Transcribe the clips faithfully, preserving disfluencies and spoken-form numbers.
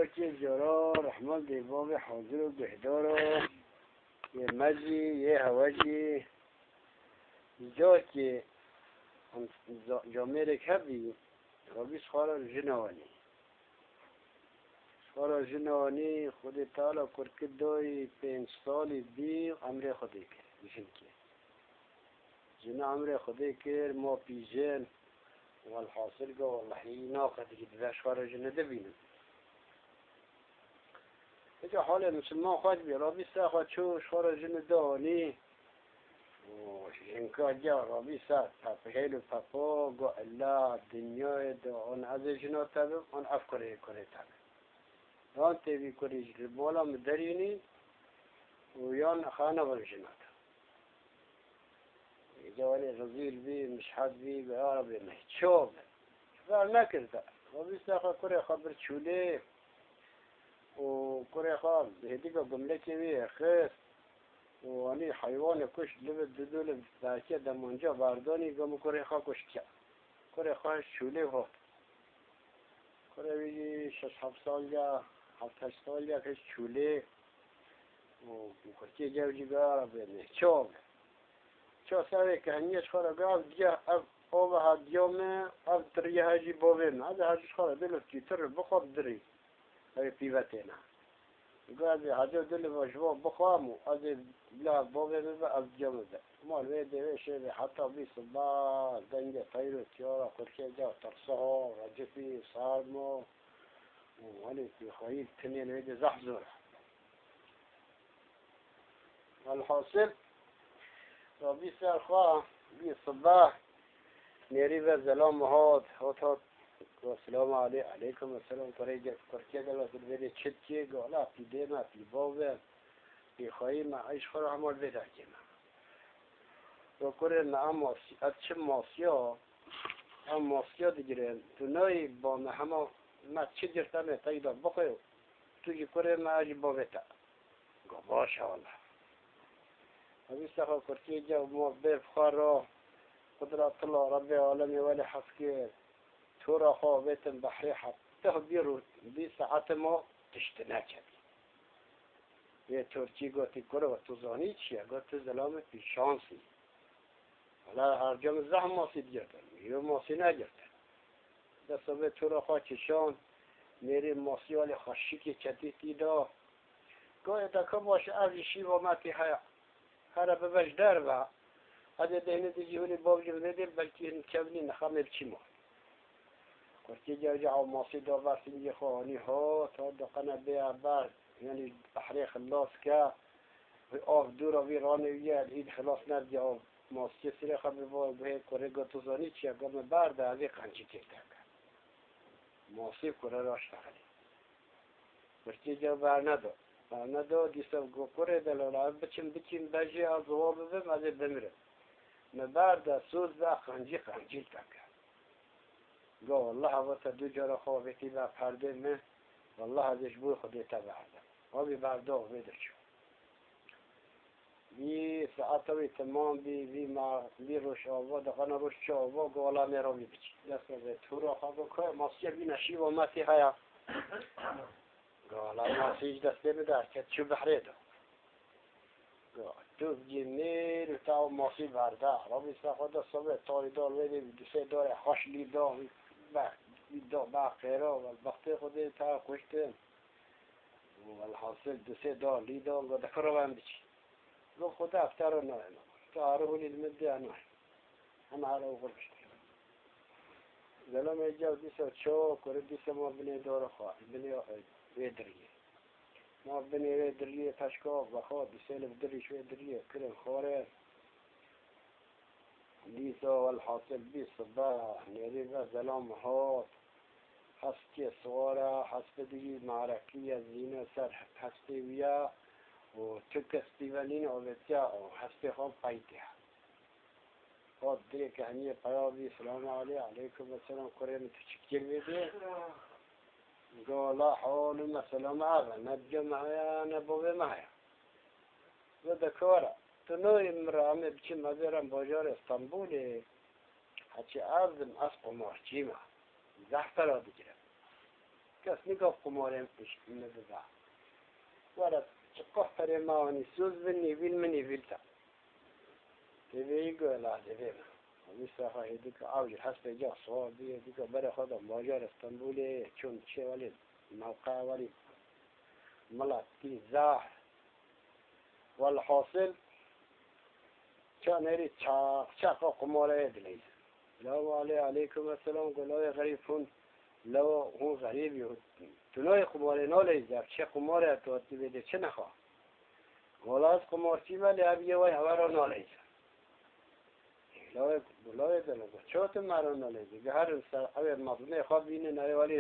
Kê cara rehmet dê bavê hazir û guhdara yê me jî, yê hewe jî, ji cakê camêrek hebî, Rabî ji xwe re jina anî. Ji xwe re jina anî, Xwedê Teala kurkê dayî pênc salî bî, emrê Xwedê kir, jinkê. Jina emrê Xwedê kir, ma pîjin. Welhasil go, wellehî, naxwe dikî, divê ji xwe re jin nedibînim. Îca halê misilman xweş bî, Rabî ser xwe çû, ji xwe re jin danî. Û jinka ca Rabî ser pep, hêl û pepo, go, illa dinyayê de, an ez ê jina te bim, an ev kurê, kurê te bim. Yan tê vî kurî ji li mala min derînî û yan xana bim jina te. Îca welê rezîl bî, mişhet bî, bi arabê me çav be. Ver nekir te. Rabî ser xwe kurê xwe bir çûlê û kurê xwe hêdîka gumlekê wî xist û anî heywanê kuşt, li vir du du li berkê demanca berdanî, go min kurê xwe kuştiye. Kurê xwe ji çûlê hat. Kurê wî jî şeş heft sal ya, heft heşt sal ya, keç çûlê û kurtê cew jî gara bêne. Çav. Çav serê kehniyê ji xwe re got, ev diya, ev ava ha diya me, ev tiriye ha jî bavê me. Ez ê ha jî ji xwe re bê lifkî tir bixwe bi dirî. Ew ê pîve têne. Got, ez ê hecê dilê ve ji bo bixwam û ez ê bila bavê min be, ez diya min be. Mal wê dê wê şêvê heta bî siba, dengê teyr û tiyara kurkê de tirsiho, recifî, sarmo û welê pêxweyî tinên wê dê zehf zor e. Welhasil, Rabî ser xwe bî sibe, nêrî ve zelam hat, hat hat, Selamu alê-, aleykum selam, kurê ge-, kurkê de ve dilberê çi dikê, go, wela pîdê me, pî bavê, pî xweyî me, ey ji xwe re hema li vê derkê me. Go kurê me, em masî-, ez çi masiya, em masiya digirin, tu nayê ba me hema me çi girtene teyda bixwe, tu jî kurê me, ez jî bavê te. Go baş e wele. Hevî sexa kurtiyê gel ma bê bi xwe re, qudretullah Rebbê alemê welê hez kir. Tora xwe avêtin behrê heta bî rû-, bî saetê ma tişt neketî. Yê Tirkî gotî, kuro, tu zanî çi ye? Got, tu zelamê pîşans î. Wela her cem zehf masî digirtin. Yo masî negirtin. Desta vê tora xwe kişand, nêrê masî alê xwe şikê ketî tî da. Gayê deka baş e, ez jî şîva me tê heye. Here bibe ji derve. Ez ê dehnê dijî hûnê bavcim vê dê, belkî hin kevnî nixemê biçî mal. Kurtê gel jî ew masî da ber singê xwe anî hat, hat da qene bê ber. Yanî behrê xilas ke. Wê av dûra vî ranê wî ye, îd xilas nebdiye av. Masiyê sirê xwe bi va guhê kurê got, tu zanî çi ye? Got, min berda, ez ê qencî tê te ke. Masî kure raştexilî. Kurtê gel berneda. Berneda, dîsa got, kurê delala, ez biçim bikîm bejê, ez ziwa bibim, ez ê bimirim. Min berda, soz be, qencî, qencî te ke. Got, wallah, eva te du cara xwe avêtî be perdê min, wallah, ez ê ji bo Xwedê te berdim. Avî berda, avê diçû. Vî saeta wî temam bî, vî ma-, vî roj ava, dixana roj çi ava, go wela nêro vî biçî. Dest ve vê tûra xwe go, ko masiye bîne şîva me tê haya. Go wela masî ji destê min derket, çû behrê de. Go, tu bigî nêr û te ew masî berda. Rabî ser xwe de sobê tayî dal wê dê du sê darê xweş lî da, be, lî da, be qêra, be bextê xwe dê te kuştin. Welhasil du sê dar lî da, go de kuro em biçî. Go Xuda ev te re nayê. Tu arê hûlî li min dê nayê. Em arê û xwe kuştin. Zelamê gel dîsa ço, kure dîsa ma binê dora xwe, binê, e, wê diriyê. Ma binê wê diriyê peşka, vexwe, du sê li dirî ji wê diriyê, kirin xwarê. Dîsa welhasil bî sibe, nêrî ve zelam hat. Hespê siwar e, hespê dijî merekî ye, zîne ser hespê wî ye û tu kes pîve nîne avêtiye û hespê xwe peytê. Hat dirê kehniyê peya bî, selamu alê-, aleykum selam, kurê min tu çi dikê vê dê? Go wela hal û mesela me ev e, ne diyê me heye, ne bavê me heye. Go de kara, tu nayê min re, em ê biçin, ez ê rem bajarê Stenbolê. Heçî ez im, ez qumarçî me. Zehf pera digirim. Kes Nika qumarê min bibe. Were çiqas perê ma wanî soz bin nîvîl min nîvîl te. Tê vêyî go la divê min. Wî saxa hê dike ew ji hespê ca siwar bûye, dike berê xwe da bajarê Stenbolê, çûn çê welê mewqeya welê miletî zehf. Welhasil, ça nêrî çaq çaqa qumareyê dileyzin. Law alê aleykum esselam, go lawê xerîb hûn, law hûn xerîbî, tu nayê qumarê naleyzî, ev çi qumarê tu hatî vê de çi nexa? Wela ez qumarçî me, lê ev yê way hewe ra naleyzin. Lawê, lawê de ne, ço tu me ra naleyzî? Giherin ser, ew ê mezmê xwe bînin, ew ê welî,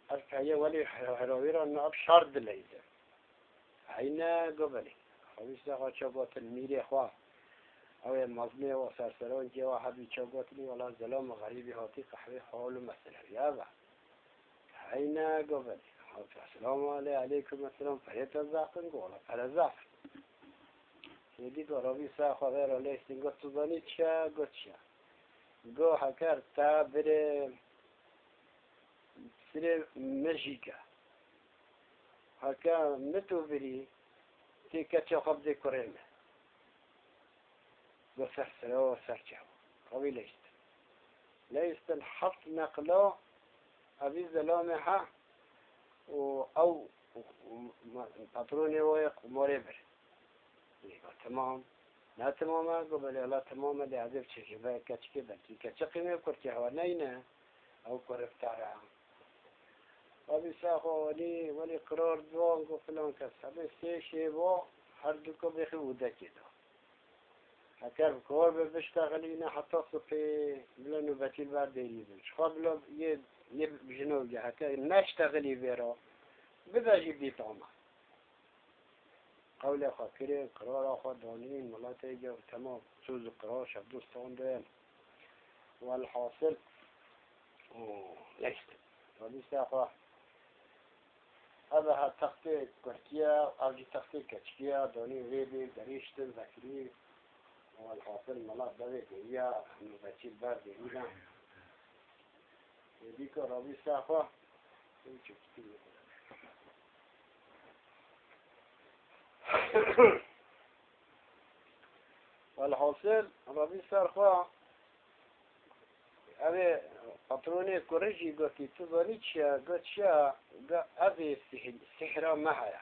ev peyê welî herawî ra ne, ev şer dileyzin. Heyne go belê. Xwe wî saxa ço gotin mîrê xwe. Ew ê mezmê û serseroncê wa hebî ço gotinî, wela zelom û xerîbî hatî qehwê hol û mesele ya be. Heyne go belê. Selamu alê, aleykum esselam. Perê te zaf in? Go wela pere zaf in. Hêdî go Rebî saxa xwe vê re lêstin, go tu zanî çi ye? Go çi ye? Go heker te birê sirê mijîke. Heke min tu birî, tê keça xwe bidê kurê min. Go ser sira û ser çav. Xwe wî leyst. Leyst heft neqla evî zelamê he û ew patronê wê qumarê bir. Lê go temam. Ne temam e? Go belê, ela temam e, lê ez ê biçim ji ber keçikê, belkî keçiqî me kurtê hewa neyne. Ew kuriftar e. Evî saxa welî, welî qirar diwan, go filan kes. Hebê sê şêva her du ku bêxî ûdekê de. Heker bi kor be biştexilîne heta sibhê bila nûbetî li ber dêrî bin. Ji xwe bila yê, yê jino bike. Heke neştexilî vê re, bibe jî bît ama. Qewlê xwe kirin, qirara xwe danîn, miletê ge temam, soz û qirar şevdostan de. Welhasil, û neyştin. Rabî saxa xwe. Ev ha textê kurtiye, ev jî textê keçikiye, danî vê bê, derîştin, vekirî. Welhasil mela devê geriya, hemû vekî ber derî de. Êdî ku Rabî saxa xwe. Welhasil, Rabî ser xwe, ev ê patronê kurê jî gotî, tu zanî çi ye? Got, çi ye? Got, ev ê sihir, sihra me heye.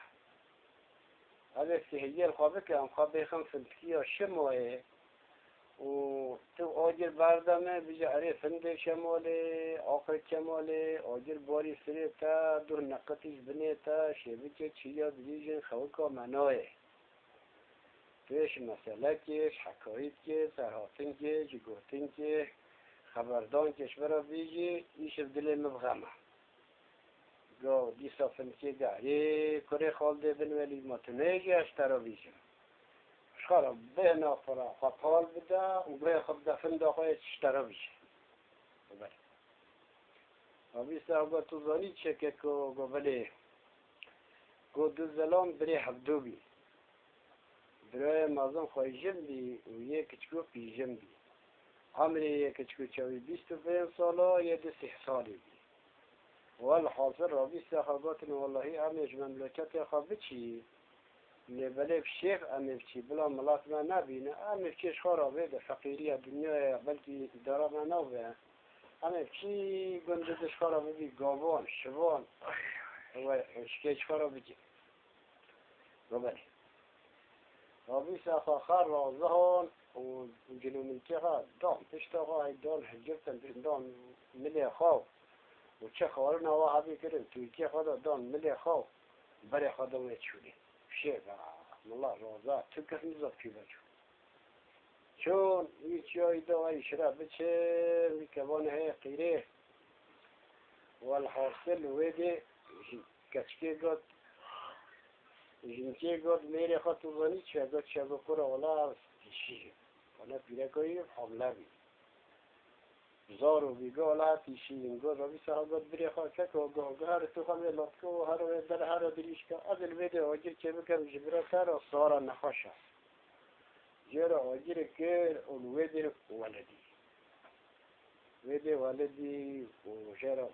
Ev ê sihiriyê li xwe bike, em xwe bêxin fintikiya Şimoyê û tu agir berde me, bije erê findê Şemalê, axir Kemalê, agir barî sirê te, duh neqitî ji binê te, şêvikê çiya dirîjin xewika me nayê. Tu yê ji meselekê, ji hekayîtkê, serhatinkê, ji gotinkê, xeberdankê ji we re bêjî, îşev dilê min bi xem e. Go dîsa finkê garê, kurê xaldê bin welî ma tu nêjî ez ji te re bêjim. Ji xwe re bêhna xwe re xwe pal bide û guhê xwe bide finda xwe yê ji te re bêjî. Belê. Rabî sax go tu zanî çi ye keko? Go belê. Go du zelam birê hevdu bî. Birayê mezin xweyjin bî û yê kiçikû pîjin bî. Emrê yê kiçikû çawî bîst û pênc sala, yê di sîh salî bî. Welhasil Rabî saxa gotin, wellahî em ê ji memleketê xwe biçî, lê belê bi şêx em ê biçî, bila milet me nebîne, em ê biçî ji xwe re vê de feqîriya dinyayê ye, belkî îdara me nabe. Em ê biçî gundê de ji xwe re bibî gavan, şivan, we şikê ji xwe re bicî. Go belê. Rabî saxa xwe razihan û cilûmilkê xwe dan pişta xwe, hey dan hilgirtin, dan milê xwe û çi xwarina we hebî kirin, tûrkê xwe de dan milê xwe û berê xwe da wê çûnê. Şêx, mila raza, tu kes nizat kî veçû. Çûn, wî çiyayî da, ey şira biçin, wî kevanê heye qîrê. Welhasil wê dê ji keçikê got, jinkê got, mêrê xwe tu zanî çi ye? Got, çi ye? Got, kura wela tîşî. Wela pîreka wî hamle bî. Zaro bî, got, wela tîşî. Got, Rabî saxa got, birê xwe keko, got, got, here tu xwe vê latka û here wê der, here dirîşka. Ez ê li vê dê agir çêbikim ji bira te re, sara nexweş e. Jê re agirê kir û li wê dê weledî. Wê dê welidî û jê re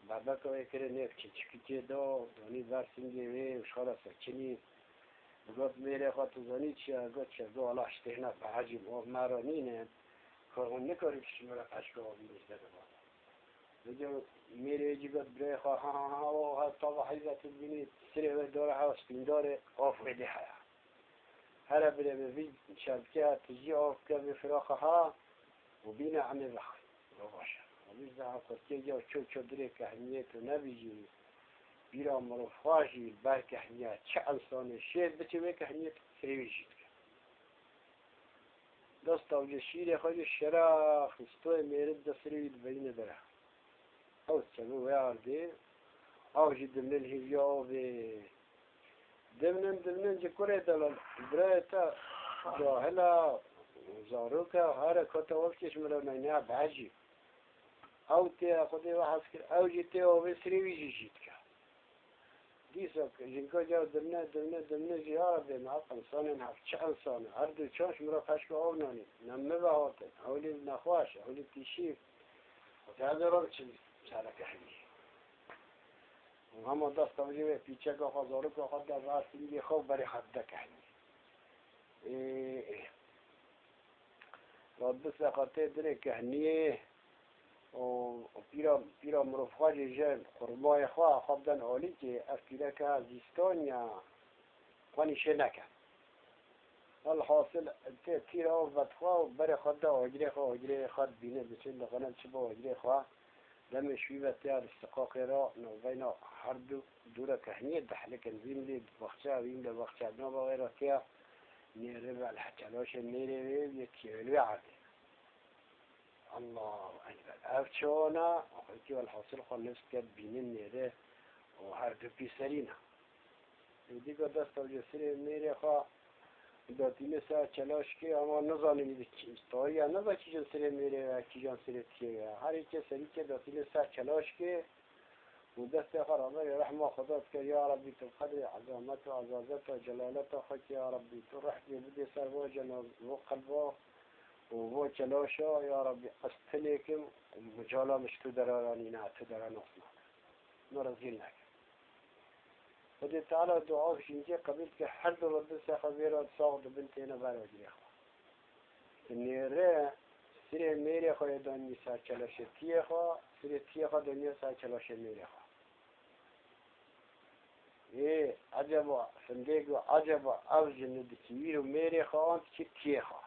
bebeka wê kirin, nêv çiçikikê da, danî ber singê wê û ji xwe re sekinî. Digot, mêrê xwe tu zanî çi ye? Got, çi? Got, wela ji têhna behecîm, av me re nîne, ka hûn nikarin ji min re peşka avî nîzde bibin. Vêca mêrê jî got, birê xwe, ha, ha, ha, o, ha, tava heyza tu dibînî, sirê wê dore hewa spîndarê, av wê dê heye. Here birê min vî çerpke, tu jî av bike vê firaxa ha û bîne em ê vexwin. Got, baş e. Û vî zehf xwestiye ya ço ço dirê kehniyê tu nebî jî, bîra mirov xwe jî ber kehniya çi însanê şêr biçe wê kehniyê tu sirê wî jî dike. Dest tavcê şîrê xwe jî şerax, stoyê mêrê dide sirê wî dibeyîne dere. Ew çemû wê ardê, ew jî dimnin hêviya avê. Dimnin, dimnin, ji kurê delal, birayê te cahil e, zarok e, here kota wekî ji min re neyneya behecî. Ew tê, Xwedê we hez kir, ew jî tê avê sirê wî jî jî dike. Dîsa jinka ca dimne, dimne, dimne jî, ya Rebbê, me ev însanên hev çi însan e? Her du çaş min re peşka av nanîn. Ne min ve hatin. Ewlî nexweş, ewlî tîşî. Û te ez ê re biçim sereke hemî. Û hema dest tevcî wê pîçeka xwe, zaroka xwe de ver singê xwe û berê xwe dide kehnî. Ê, ê. Rabbi seqetê dirê kehniyê. û, û pîra, pîra mirov xwe jî ji qurbayê xwe, xwe biden alîkê, ev pîreke zîstaniya xwe nîşê neke. Welhasil, tê tîra û vedixwe û berê xwe da agirê xwe, agirê xwe dibîne, diçin dixwine çi bo agirê xwe. Demê şûyî ve têya li siqaqê re, navbeyna her du dûre kehniyê dihlikin, vîn lê baxçe, vîn lê baxçe, nava wê re têya nêrê ve, li heçelaşê nêrê wê, yê tiyê wê erdê. Allahu Ekber. Ev çawana, xwekî welhasil xwe nifs ket bînin nêre û her du pîserîna. Êdî got dest ew ji sirê mêrê xwe datîne ser çelaşkê, ama nizanî di çi, tariya niza kîjan sirê mêrê ye, kîjan sirê tiyê ye. Her yekê serîkê datîne ser çelaşkê, û destê xwe raberê rehma Xweda dike, ya Rebbî, tu bi qedrê ezamet û ezazeta, celaleta xwe kî, ya Rebbî, tu rehmê bidê ser vo cenaz, vo qelba û vo çelaşa, ya Rebbî, ez tilêkim û micala min ji tu dera re nîne, tu dera nas nake. Min rezîl neke. Xwedê Teala dua jinkê qebîl dike, her du Rebbî sexa vê re sax dibin têne ber agirê xwe. Nêre sirê mêrê xwe yê danî ser çelaşê tiyê xwe, sirê tiyê xwe danî ser çelaşê mêrê xwe. Ê, eceba, findêgo, eceba ev jini dikî wîr û mêrê xwe an dikî tiyê xwe.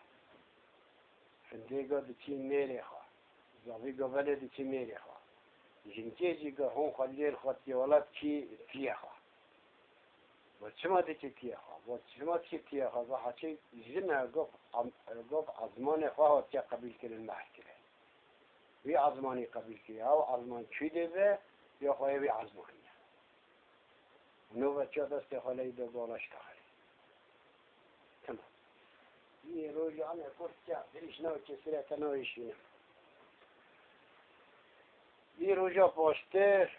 Findêgo dikî mêrê xwe. Zavîgo belê dikî mêrê xwe. Jinkê jî go hûn xwe lêr xwe tiyê wela dikî tiyê xwe. Bo çima dikî tiyê xwe? Bo çima dikî tiyê xwe? Bo heçî jin e, gov am-, gov ezmanê xwe hatiye qebîl kirin, mehr kirin. Wî ezmanî qebîl kiriye. Ew ezman çû dê be, ya xweyê wî ezmanî ye. Nû ve çiya destê xwe leyî de bala ji taxirê. Tamam. Yê rojane kurt ya, dirîj navê kesirê te navê şînim. Yê roja paştir,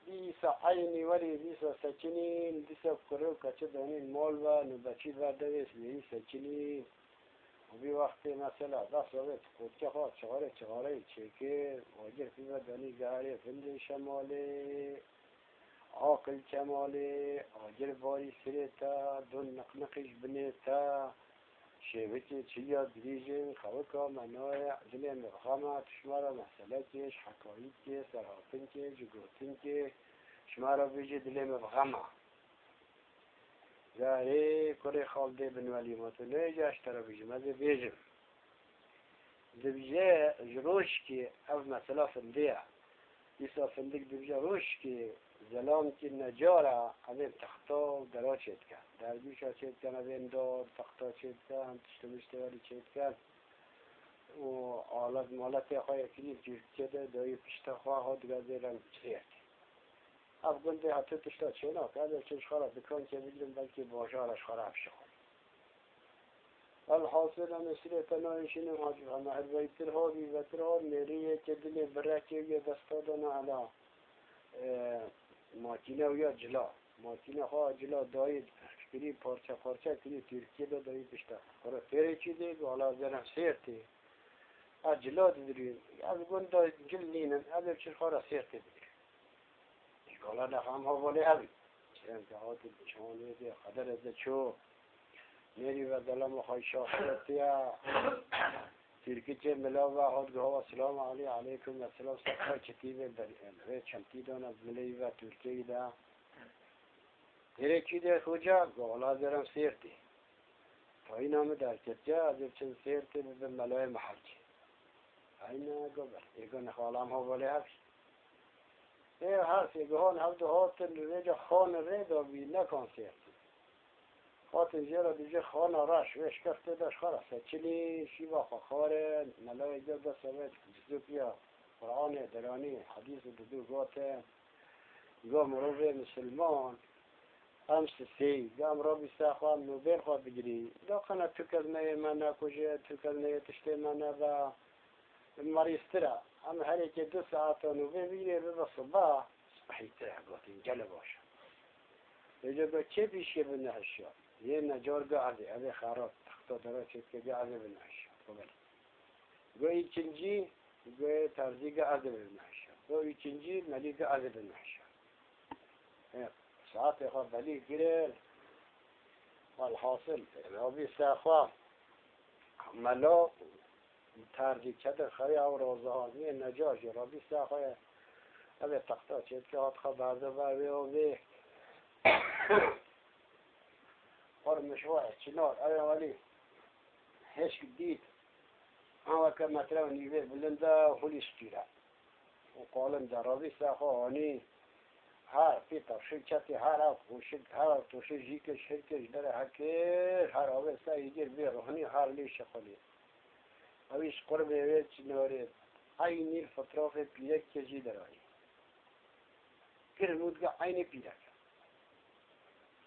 dîsa eynî werî dîsa sekinîn, dîsa kuro keçi danîn mal ve, nûbeçî ver devê wêyî sekinîn. Û vî wextê mesela dest ve tu qotke xwe çixarê çixareyê çêkir, agir pî ve danî garê vindê şemalê. Aqil Kemalê, agir barî sirê te, don niqniqî ji binê te, şêvikê çiliya dirîjên xewika me nayê, dilê me bi xem e, tu ji me re meselekê, ji hekayîkê, serhatinkê, ji gotinkê, ji me re bêjî dilê me bi xem e. Zarê kurê xaldê binwelî ma tu nêja ji te re bêjim, ez ê bêjim. Dibije ji rojkê ev mesela findê ye. Dîsa findik dibije rojkê zelamkî necara em ê texta û dera çêdikin. Dergûşa çêdikin, em ê dar, texta çêdikin, tişt û miştê werî çêdikin. Û alet maletê xwe yê kirîn Tirkiyê de dayî pişta xwe hat gazêran çêdikin. Ev gundê heta tişta çênake, ez ê çim ji xwe re dikankê bigrim, belkî bajara ji xwe re hevşixwim. Elhasil em ê sirê te nayêşînin, hacî, em ê erbeytir ha, bîvetir ha, nêrî yekê dilê birekê wî yê desta de ne ela, e, makîne wî ya cila. Makîne xwe cila dayî, kirî parçe parçe kirî, Tirkiyê de dayî pişta. Xwe re fêrê çî dê, gu ala zerem sêr tê. Ez cila didirîm. Ez gunda cil nînim. Ez ê çi xwe re sêrtê bidirîm. Ji gala nexam hevalê ev. Çerem ke hatin çawan wê dê, qeder ez de ço. Nêrî ve delama xwe şaxiretiya. Tirkî çê mila ve hat gava, "Selamu aley-, aleykum ve selam, sefa çitî ve ber-, rê çemtî dana mileyî ve Tirkiyeyî de." Têrê çî dê xoca, gala derim sêrtê. Tayîna min derketiye, ez ê biçim sêrtê bibim melayê mehecê. Ayne gober, êgo nexalam hevalê hev. Ê her sê gihan hev du hatin, rêca xan rê da bî, nekan sêrtê. Hatin jê re dibêje xana reş, wê şikeftê de ji xwe re seçinî, şîva xwe xwarin, melayê gel dest ve, cizûkiya Qur'anê deranî, hedîs û didû gotin. Ga mirovê misilman, em sisê, ga em rabî ser xwe, em nûbên xwe bigirî. Ga qene tu kes neyê me nekuje, tu kes neyê tiştê me nebe. Merîztir e. Em her yekê du saeta nûbê bigirê, bibe siba, spehîtir e, gotin, gele baş e. Êca ga çê pîşkê binihişa. Yê necar ga ez ê, ez ê xerat, texta dera çêdike ga ez ê binihişa. Go belê. Go îkincî, go terzî ga ez ê binihişa. Go üçüncü, melî ga ez ê binihişa. He, saetê xwe belî girin. Welhasil, rabî ser xwe. Melo, terzî çedir xerî ew roza haniyê neca jî rabî ser xwe. Ev ê texta çêdike hat xwe berdi ber wê û vê. Xor mişwa, çinar, ew ê welî. Hêşk dît. Ew weke metre û nîvê bilind e, hulî stûr e. Û qalin de rabî ser xwe anî. Her pî tevşik çetî, her ev tûşik, her ev tûşik jî kir, şir kir, ji derê hekir, her avê ser yê gir bê ruhnî, her lê şixulî. Ew îş qurbê wê çinarê, eynî fitrafê pîrekê jî derayî. Kir mûdge eynî pîrek.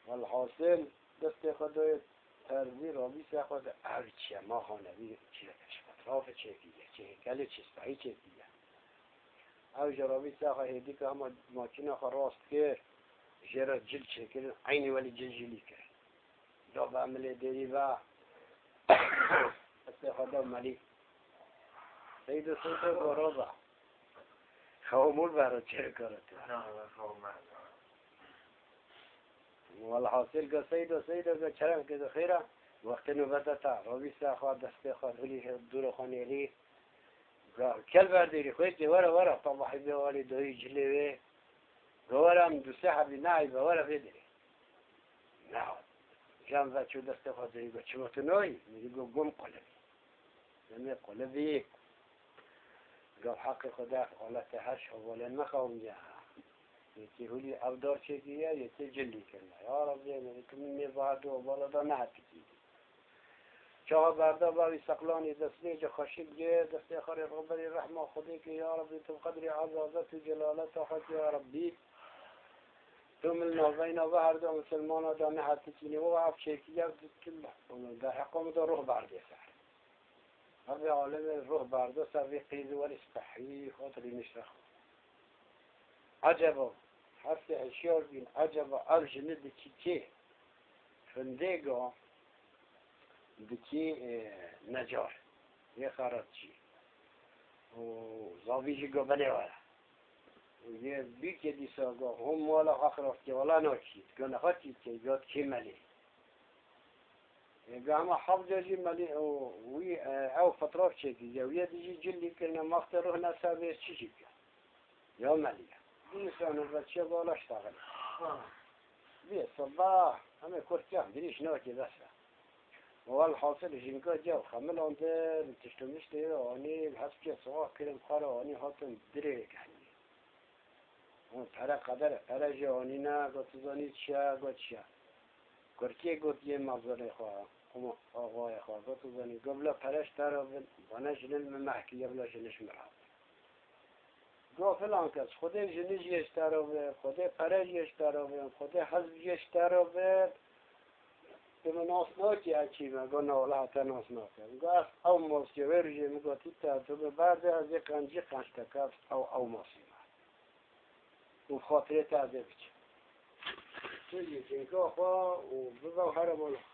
Welhasil, destê xwe dayê terzî, rabî ser xwe de, ev çi ye, ma xanevî çi ye, çi fitrafê çêkiriye, çi hêkelê, çi spehî çêkiriye. Ew jî rabî ser xwe hêdî ke hema makîna xwe rast kir, jê re cil çêkirin, eynî welî cil jî lî kir. Da be milê dêrî ve. Destê xwe da melî. Seydo, Seydo, goro be. Xewa mûl be re çêrikara tu. Welhasil ga Seydo, Seydo ga çerem ke de xêra. Wextê nûbete ta. Rabî ser xwe, destê xwe hilî, dûra xwe nêrî. Ga kel berdêrî, xwê ke were, were. Tabahî bê walî doyî cilê wê. Ga were em du sê hebî, neayîbe, were vê derê. Nehat. Jan ve çû destê xwe dirî, got, "Çima tu nayî?" Min dî got, "Gom qulibî." Demê qulibî. Gav heqê xwe de, alete her şevalên me qewimiye. Yekê hulî ev dar çêkiriye, yekê cilî kirine. Ya Rabbê, min dî tu min nê baha du hevala da nehetikî. Çawa berda bavî seqlanî destê ci xweşik bê, destê xwe rê rûberî rehma Xwedê kê, ya Rabbî, tu bi qedrî ezazet û celaleta xwe kê, ya Rabbî. Tu min navbeyna ve herdu misilmana de nehetikînî, û ev çêkî ev di tu derheqa min de ruh berdê ser. Ev ê alemê ruh berdo ser vê qîzî welî spehî, xwe dilî nişte xwe. Eceba, her sê hişyar bîn, eceba ev jini dikî kê? Findêga dikî, e, necar. Yê xeratçî. Û zavî jî go belê were. Û yê bîkê dîsa go hûn mala xwe xirab kê, wela nakî. Go nexwe kî kê, go kê melê. Ê, ga hema hevce jî melî û wî, e, ew fitraf çêkiriye. Wîye dî jî cilî kirine, maxte ruh nese bê çi jî bike. Ya melî ye. Dî însan ve çiye bala ştaxil. Bê seba, hemê kurtiya dirîş nakê bes e. Welhasil jinka ciya xemilandin, tişt û miştê anî, hespçiya siwa kirin, xwe re anî hatin dirê gehnî. Hûn pere qeder e, pere jî anîne, got, "Tu zanî çi ye?" Got, "Çi ye?" Kurkê got, "Yê mezanê xwe, hema axayê xwe, got, tu zanî, got, bila pere ji te re bin, bana jinin min mehkî ye, bila jiniş min re." Got, "Filan kes, Xwedê jini jê ji te re bin, Xwedê pere jê ji te re bin, Xwedê hezb jê ji te re bin, tu min nas nakî, ez kî me?" Got, "Na, wela te nas nakim." Got, "Ez ew masî ye, wê rojê min gotî te, tu min berdê, ez ê qencî qenc te kem, ew, ew masî me." Û bi xatirê te ez ê biçim. Tu jî jinka xwe û bibe û here mala xwe.